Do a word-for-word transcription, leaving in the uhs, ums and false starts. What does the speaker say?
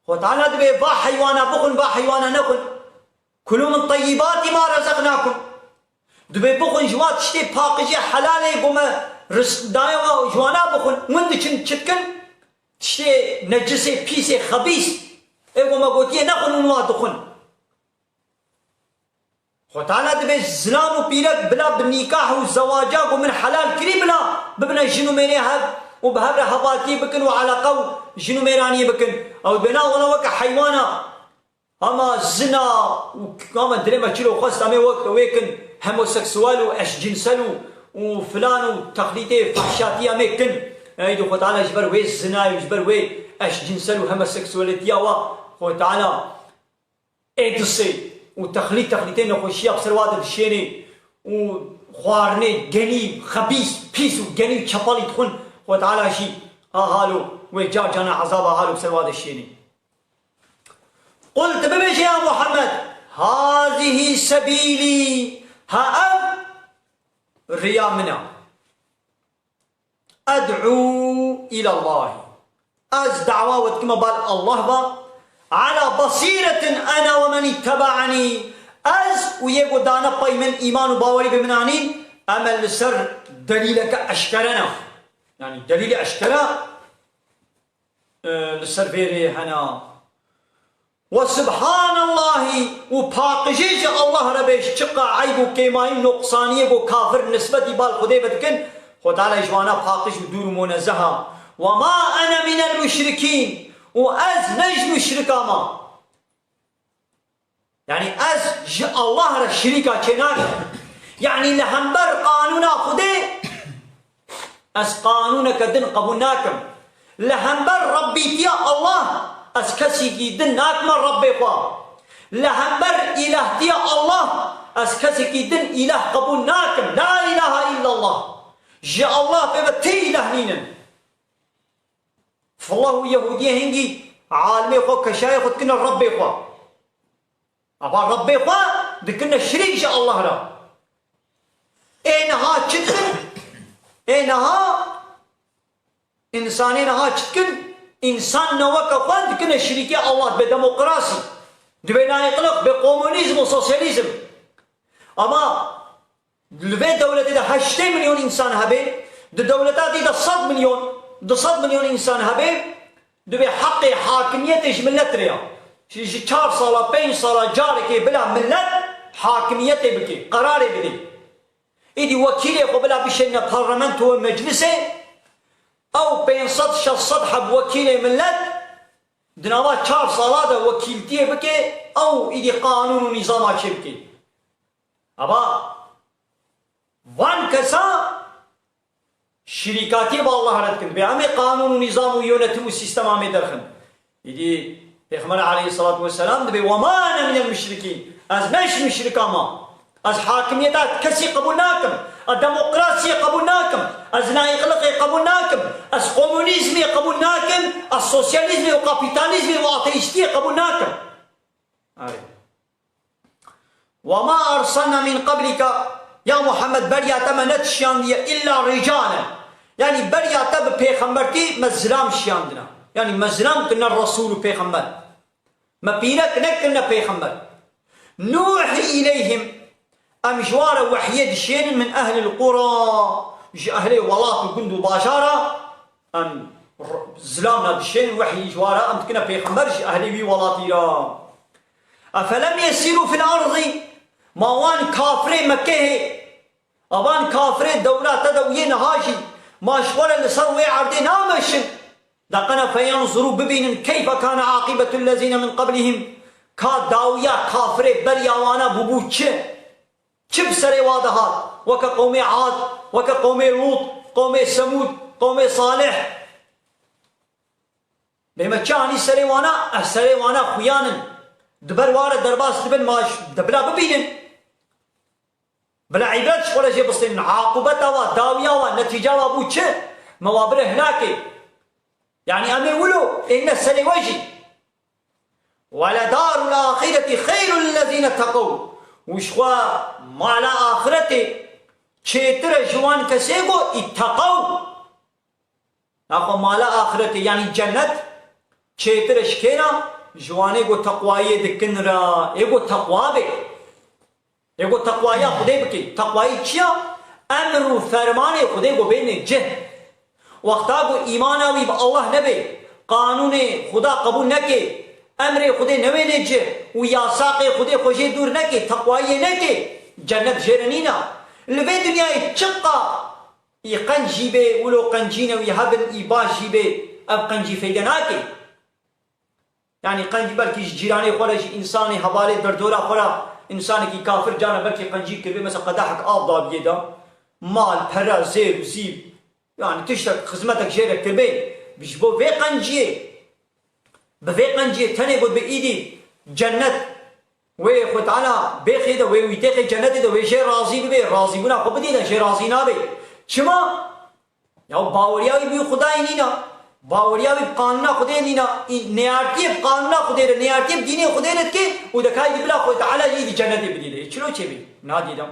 Xwe Teala dibê va heywana bixwin, va heywana nexwin. Kulû min teyyibâtî ma rezaqnâkum. Dibê bixwin ji wa tiştê paqijê helalê ku me rizq daye we, ji wana bixwin. Win diçin çi dikin? Tiştê necisê, pîsê, xebîs ê ku me gotiye nexwin, hûn wa dixwin. Xwe Teala dibê zilam û pîrek bila bi nîkah û zewaca ku min helal kirî bila bibine jin û mêrê hev û bi hev re hevaltiyê bikin û eleqa û jin û mêraniyê bikin. Ew dibê na wela weke heywana. Hema zina û hema dilê me çilo xwest em ê wek wê kin, homoseksuel û eşcinsel û, û filan û texlîtê fehşatî em ê kin. Ey di Xwe Teala ji ber wê zinayê û ji ber wê eşcinsel û homoseksualitiya wa Xwe Teala êdisê û texlît, texlîtê nexweşiya bi ser wa de dişênê û xwarinê genî xebîs, pîs û genî çepalî dixwin, Xwe Teala jî a halo wê car carna ezaba halo bi ser wa de şênê. Qul, tu bibêje ya Muhammed, hazihî sebîlî, ha ev riya min e. Ed'û îlallahî. Ez dawa we dikime bal Allah ve. Ala basîretin ene ve men îttebe'enî. Ez û yê ku dane pey min, îman û bawerî bi min anîn, em li ser delîleke eşkere ne. Yanî delîlê eşkere, e, li ser vê rê hene. Ve subhanallahî, û paqijî ji Allah re bêj, çiqa eyb û kêmayî, noqsaniyê ku kafir nisbetî bal Xwedê ve dikin, Xwe Teala ji wana paqij û dûr û munezzeh e. Ve ma ene minel muşrikîn, û ez ne ji muşrika me. Yanî ez ji Allah re şirîka çê nakim. Yanî li hember qanûna Xwedê ez qanûneke din qebûl nakim. Li hember Rebbîtiya Allah ez kesekî din nakime Rebbê xwe. Li hember îlahtiya Allah ez kesekî din îlah qebûl nakim. La îlahe îllallah. Ji Allah pê ve ti îlah nînin. Fillah û Yehûdiyê hingî alimê xwe, keşayê xwe dikine Rebbê xwe. Ava Rebbê xwe dikine şirîk ji Allah re. Ê niha çi dikin? Ê niha, însanê niha çi dikin? Însan ne weke xwe dikine şirîkê Allah, be demokrasî, dibê layîqlik, be komunîzm û sosyalîzm. Ama li vê dewletê de heştê milyon însan hebe, di dewleta dî de sed milyon, du sed milyon însan hebe, dibê heqê hakimiyetê ji milet re ya. Ji, ji çar sala, pênc sala carekê bila milet hakimiyetê bike, qerarê bide. Îdî wekîlê xwe bila bişêne parlamento û meclisê, ew pênc sed şeş sed heb wekîlê milet di nava çar sala de wekîltiyê bike, ew îdî qanûn û nîzama çê bike. Ava van kesa şirîkatiyê bi Allah re dikin. Dibê em ê qanûn û nîzam û yönetim û sîstem em ê derxin. Îdî Pêxember aleyhissalatu vesselam dibê, "Ve ma ene minel muşrikîn." Ez ne ji muşrika me. Ez hakimiyeta kesî qebûl nakim. Ez demokrasiyê qebûl nakim. Ez layîqliqê qebûl nakim. Ez komunîzmê qebûl nakim. Ez sosyalîzmê û kapîtalîzmê û ateîstiyê qebûl nakim. Erê. "Ve ma erselna min qablike", ya Muhammed, beriya te me netişyandiye illa ricalen. Yanî beriya te bi pêxembertî me zilam şiyandine. Yanî me zilam kirine resûl û pêxember. Me pîrek nekirine pêxember. "Nuhi ileyhim", em ji wa re wehyê dişênin, "min ehlil qura", ji ehlê welat û gund û bajara. Em r-, zilamna dişên wehyî ji wa re, em dikine pêxember ji ehlê wî welatî re. Efelem yesîrû fil erdî, ma wan kafirê Mekkehê, a van kafirê dewra te de û yê niha jî, ma ji xwe re li ser wê erdê nameşin? Daqene feyanzurû, bibînin, keyfe kane aqîbetul lezîne min qablihim, ka dawiya kafirê beriya wana bûbû çi? Çi bi serê wa dihat? Weke qewmê Ad, weke qewmê Lût, qewmê Semûd, qewmê Salih. Bê me çi anî serê wana, eh, serê wana xuyanin. Di ber wa re derbas dibin, ma ji-, de bila bibînin. Bila îbret ji xwe re jê bistînin. Aqûbeta wa, dawiya wa, netîca wa bû çi? Me wa bire hilakê. Yanî em ê wilo, ê ne serê we jî. "Weledarul axireti xeyrun lillezîne teqew." Û ji xwe mala axiretê çêtir e ji wan kesê ku îtteqew. Naxwe mala axiretê, yanî cennet, çêtir e ji kê re? Ji wanê ku teqwayiyê dikin re. Ê ku teqwa bê. Ê ku teqwaya Xwedê bikî. Teqwayî çi ya? Emr û fermanê Xwedê ku bêne cih. Wexta ku îmana wî bi Allah nebe, qanûnê Xuda qebûl neke, emrê Xwedê newêne cih û yasaqê Xwedê xwe jê dûr neke, teqwayiyê neke, cennet jê re nîna. Li vê dinyayê çiqa î qenc jî bê, wilo qencîne wî hebin, î baş jî bê, ev qencî feyde nake. Yanî qencî belkî ji cîranê xwe re, ji însanê hevalê derdora xwe re, însanekî kafir cana belkî qencî kiribê, mesela qedehek av dabiyê de, mal, pere, zêr û zîv, yanî tiştek, xizmetek jê re kiribê, ji bo vê qenciyê, bi vê qenciyê tenê got bi îdî cennet, wê Xwe Teala bêxê de, wê wî têxê cennetê de, wê jê razî bibe, razîbûna xwe bidî de, jê razî nabe. Çima? Ya baweriya wî bi Xwedayê nîna, baweriya wî bi qanûna Xwedê nîna, î nêartiyê bi qanûna Xwedê re, nêartiyê bi dînê Xwedê re dike û dekayî di bila Xwe Teala jî di cennetê bidî de. Çilo çêbî? Nadî de.